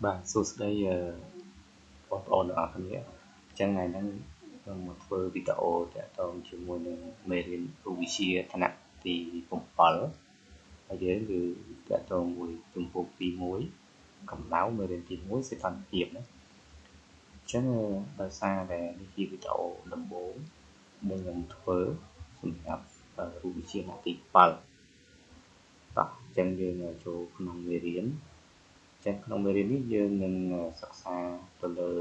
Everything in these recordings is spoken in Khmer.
បាទសួស្តីបងប្អូនទាំងអស់គ្នាអញ្ចឹងថ្ងៃហ្នឹងខ្ញុំមកធ្វើវីដេអូតាក់ទងជាមួយនឹងមេរៀនរូបវិទ្យាថ្នាក់ទី7ហើយយើងគឺតាក់ទងមួយជំពូកទី1កម្ដៅមេរៀនទី1សីតុណ្ហភាពណាអញ្ចឹងដោយសារតែនេះជាវីដេអូដំបូងដែលខ្ញុំធ្វើសម្រាប់រូបវិទ្យាថ្នាក់ទី7តោះអញ្ចឹងយើងចូលក្នុងមេរៀនចឹងក្នុងមេរៀននេះយើងនឹងសិក្សាទៅលើ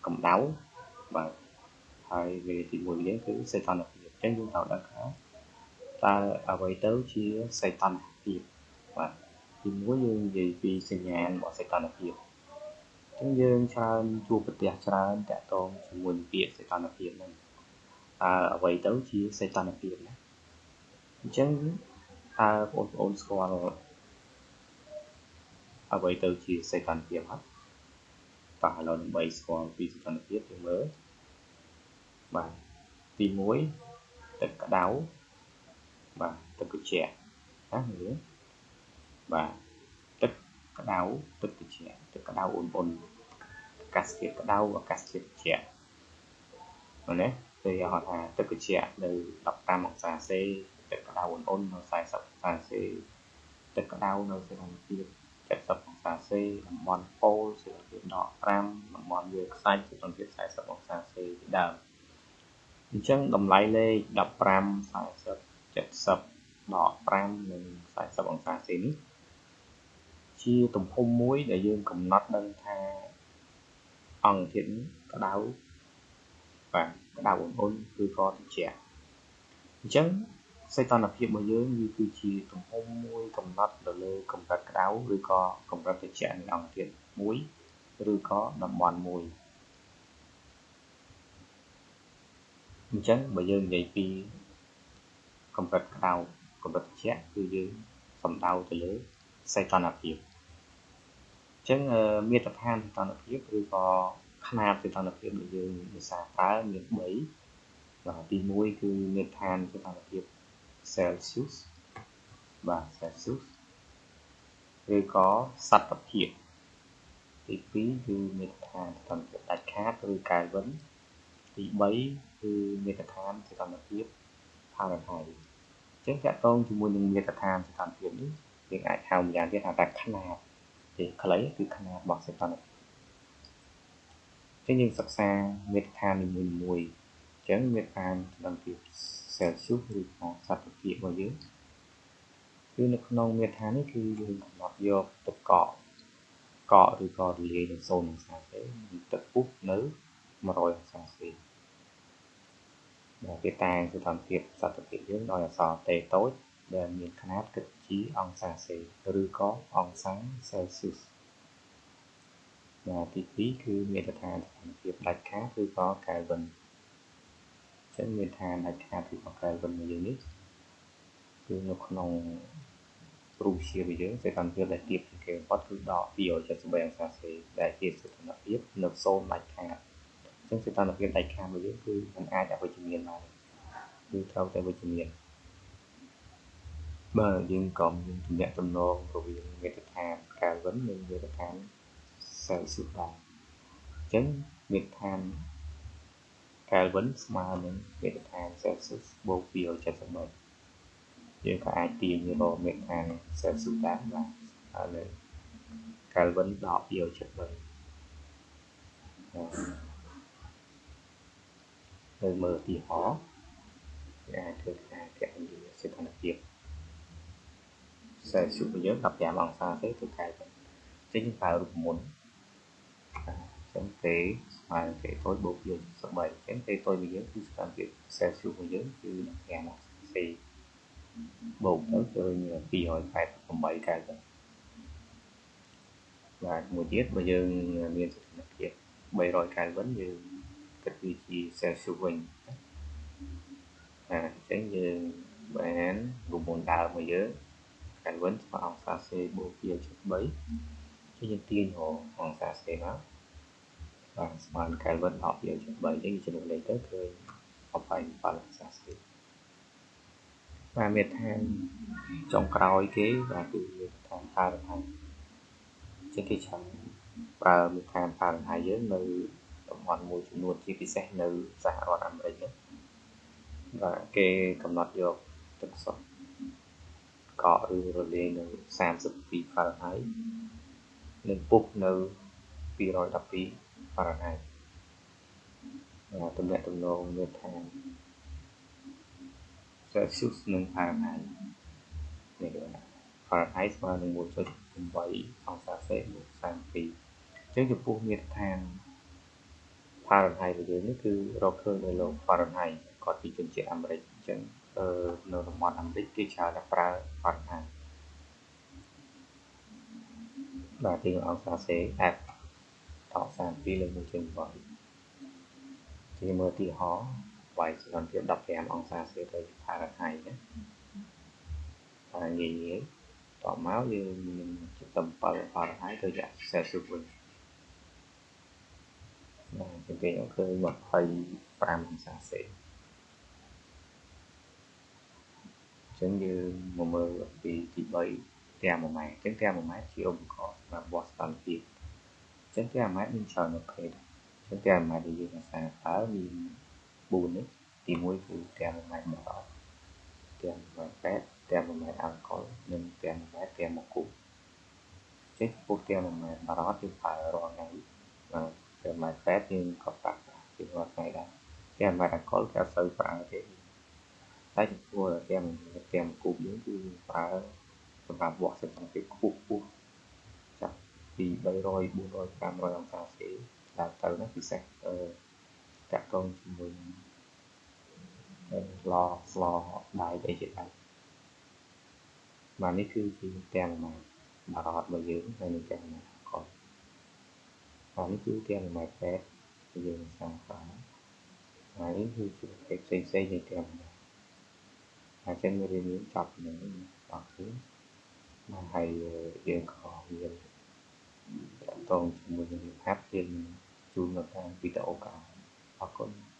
កម្ដៅបាទហើយមេរៀនទី1យើងគឺសីតុណ្ហភាពអញ្ចឹងយើងត្រូវដឹងថាតើអ្វីទៅជាសីតុណ្ហភាពបាទទី1យើងនិយាយពីសញ្ញាណរបស់សីតុណ្ហភាពអញ្ចឹងយើងច្រើនជួបប្រទះច្រើនតាក់ទងជាមួយនឹងពាក្យសីតុណ្ហភាពហ្នឹងតើអ្វីទៅជាសីតុណ្ហភាពណាអញ្ចឹងតើបងប្អូនស្គាល់អ្វីទៅជាសីតុណ្ហភាពអត់តោះឥឡូវដើម្បីស្គាល់ពីសីតុណ្ហភាពយើងមើលបាទទី1ទឹកក្តៅបាទទឹកត្រជាក់ណាមើលបាទទឹកក្តៅទឹកត្រជាក់ទឹកក្តៅអ៊ុនអ៊ុនអាកាសធាតុក្តៅអាកាសធាតុត្រជាក់មើលណាគេហៅថាទឹកត្រជាក់នៅ15អង្សាសេទឹកក្តៅអ៊ុនអ៊ុននៅ40អង្សាសេទឹកក្តៅនៅសីតុណ្ហភាព70អង្សាសេតំបន់ប៉ូលសីតុណ្ហភាព-5តំបន់វាលខ្សាច់សីតុណ្ហភាព40អង្សាសេជាដើមអញ្ចឹងតម្លៃលេខ15 40 70 -5និង40អង្សាសេនេះជាទំហំមួយដែលយើងកំណត់ដឹងថាអង្គធាតុនេះក្តៅបាទក្តៅអ៊ុនអ៊ុនឬក៏ត្រជាក់អញ្ចឹងសីតុណ្ហភាពរបស់យើងវាគឺជាទំហំមួយកំណត់ទៅលើកម្រិតក្តៅឬក៏កម្រិតត្រជាក់នៃអង្គធាតុមួយឬក៏តំបន់មួយអញ្ចឹងបើយើងនិយាយពីកម្រិតក្តៅកម្រិតត្រជាក់គឺយើងសំដៅទៅលើសីតុណ្ហភាពអញ្ចឹងមាត្រដ្ឋានសីតុណ្ហភាពឬក៏ខ្នាតសីតុណ្ហភាពដែលយើងឧស្សាហ៍ប្រើមាន3បាទទី1គឺមាត្រដ្ឋានសីតុណ្ហភាព Celsius បាទ Celsius ឬក៏សតភាពទី2គឺមាត្រដ្ឋានសីតុណ្ហភាពដាច់ខាតឬ Kelvin ទី3គឺមាត្រដ្ឋានសីតុណ្ហភាព Fahrenheit អញ្ចឹងតាក់ទងជាមួយនឹងមាត្រដ្ឋានសីតុណ្ហភាពនេះយើងអាចហៅម្យ៉ាងទៀតថាខ្នាតទេខ្លីគឺខ្នាតរបស់សីតុណ្ហភាពអញ្ចឹងយើងសិក្សាមាត្រដ្ឋាននីមួយៗអញ្ចឹងមាត្រដ្ឋានសីតុណ្ហភាព Celsius ឬក៏សតភាពរបស់យើងគឺនៅក្នុងមាត្រដ្ឋាននេះគឺយើងកំណត់យកទឹកកកកកឬក៏រលាយនៅ0អង្សាសេនិងទឹកពុះនៅ100អង្សាសេដែលគេតាំងសីតុណ្ហភាពសតភាពយើងដោយអក្សរ T តូចដែលមានខ្នាតគិតជាអង្សាសេឬក៏អង្សា Celsius បាទទី2គឺមាត្រដ្ឋានសីតុណ្ហភាពដាច់ខាតឬក៏ Kelvin អញ្ចឹងមាត្រដ្ឋានដាច់ខាតឬក៏ Kelvin របស់យើងនេះគឺនៅក្នុងរូបវិទ្យារបស់យើងសីតុណ្ហភាពដែលទាបជាងគេបំផុតគឺដក273អង្សាសេដែលជាសីតុណ្ហភាពនៅ0ដាច់ខាតអញ្ចឹងសីតុណ្ហភាពដាច់ខាតរបស់យើងគឺមិនអាចអវិជ្ជមានបានគឺត្រូវតែវិជ្ជមានបាទយើងក៏មានទំនាក់ទំនងរវាងមាត្រដ្ឋាន Kelvin និងមាត្រដ្ឋាន Celsius ដែរអញ្ចឹងមាត្រដ្ឋាន Kelvin ស្មើនឹងមាត្រដ្ឋាន Celsius បូក273យើងក៏អាចទាញរកមាត្រដ្ឋាន Celsius ដែរបាទហើយ Kelvin ដក273នៅមើលឧទាហរណ៍គេអាចធ្វើការគណនាសីតុណ្ហភាព Celsius របស់យើង15អង្សាសេទៅ Kelvin អញ្ចឹងយើងប្រើរូបមន្តអញ្ចឹង T ស្មើនឹង T តូចបូក273អញ្ចឹង T តូចរបស់យើងគឺសីតុណ្ហភាព Celsius របស់យើងគឺ15អង្សាសេបូកទៅឃើញ288 Kelvin បាទមួយទៀតបើយើងមានសីតុណ្ហភាព300 Kelvin យើងគិតវាជា Celsius វិញអញ្ចឹងយើងបានរូបមន្តដើមរបស់យើង Kelvin ស្មើអង្សាសេបូក2.3គឺយើងទាញរកអង្សាសេមកបាទស្មើនឹង Kelvin ដក2.3អញ្ចឹងយើងជំនួសលេខទៅឃើញ27អង្សាសេបាទមាត្រដ្ឋានចុងក្រោយគេបាទគឺមាត្រដ្ឋាន Fahrenheit ជាងគេច្រើនប្រើមាត្រដ្ឋាន Fahrenheit យើងនៅតំបន់មួយចំនួនជាពិសេសនៅសហរដ្ឋអាមេរិកហ្នឹងបាទគេកំណត់យកទឹកសុទ្ធកកឬរលាយនៅ32 Fahrenheit និងពុះនៅ212 Fahrenheit ទំនាក់ទំនងមាត្រដ្ឋាន Celsius និង Fahrenheit នេះគេថា Fahrenheit ស្មើនឹង 1.8 អង្សាសេបូក32អញ្ចឹងចំពោះមាត្រដ្ឋាន Fahrenheit របស់យើងនេះគឺរកឃើញដោយលោក Fahrenheit គាត់ជាជនជាតិអាមេរិកអញ្ចឹងនៅតំបន់អាមេរិកគេច្រើនតែប្រើ Fahrenheit បាទទីអង្សាសេ F ត32លើ1.8ជាមើលទីហោវាយសន្តិភាព15អង្សាសេទៅ Fahrenheit ណាហើយងាយងាយតមកយើងមាន77 Fahrenheit ទៅជា Celsius វិញបាទជាគេឃើញ25អង្សាសេអញ្ចឹងយើងមកមើលពីទី3ទែម៉ូម៉ែត្រអញ្ចឹងទែម៉ូម៉ែត្រជាឧបករណ៍សម្រាប់វាស់សីតុណ្ហភាពអញ្ចឹងទែម៉ូម៉ែត្រមានច្រើនប្រភេទអញ្ចឹងទែម៉ូម៉ែត្រដែលយើងអាសាប្រើមាន4នេះទី1គឺទែម៉ូម៉ែត្របារ៉ុតទែម៉ូម៉ែត្រពេតទែម៉ូម៉ែត្រអាល់កុលនិងទែម៉ូម៉ែត្រទែម៉ូគូអញ្ចឹងចំពោះទែម៉ូម៉ែត្របារ៉ុតយើងប្រើរាល់ថ្ងៃបាទទែម៉ូម៉ែត្រពេតយើងក៏ប្រើជារាល់ថ្ងៃដែរទែម៉ូម៉ែត្រអាល់កុលគេអត់សូវប្រើទេតែចំពោះទែម៉ូម៉ែត្រទែម៉ូគូយើងគឺប្រើសម្រាប់វាស់សីតុណ្ហភាពខ្ពស់ខ្ពស់ចាប់ពី300 400 500អង្សាសេឡើងទៅណាពិសេសតាក់ទងជាមួយនឹងឡស្លដៃអីជាដើមបាទនេះគឺជាទែម៉ូម៉ែត្របារ៉ុតរបស់យើងហើយនឹងទែម៉ូម៉ែត្រអាល់កុលបាទនេះគឺទែម៉ូម៉ែត្រពេតដែលយើងសាងប្រើហើយនេះគឺជាប្រភេទផ្សេងផ្សេងនៃទែម៉ូម៉ែត្រអញ្ចឹងមេរៀននេះចប់នៅនេះអរគុណបាទហើយយើងក៏មានតាក់ទងជាមួយនឹងលំហាត់យើងជូននៅតាមវីដេអូក្រោយអរគុណ។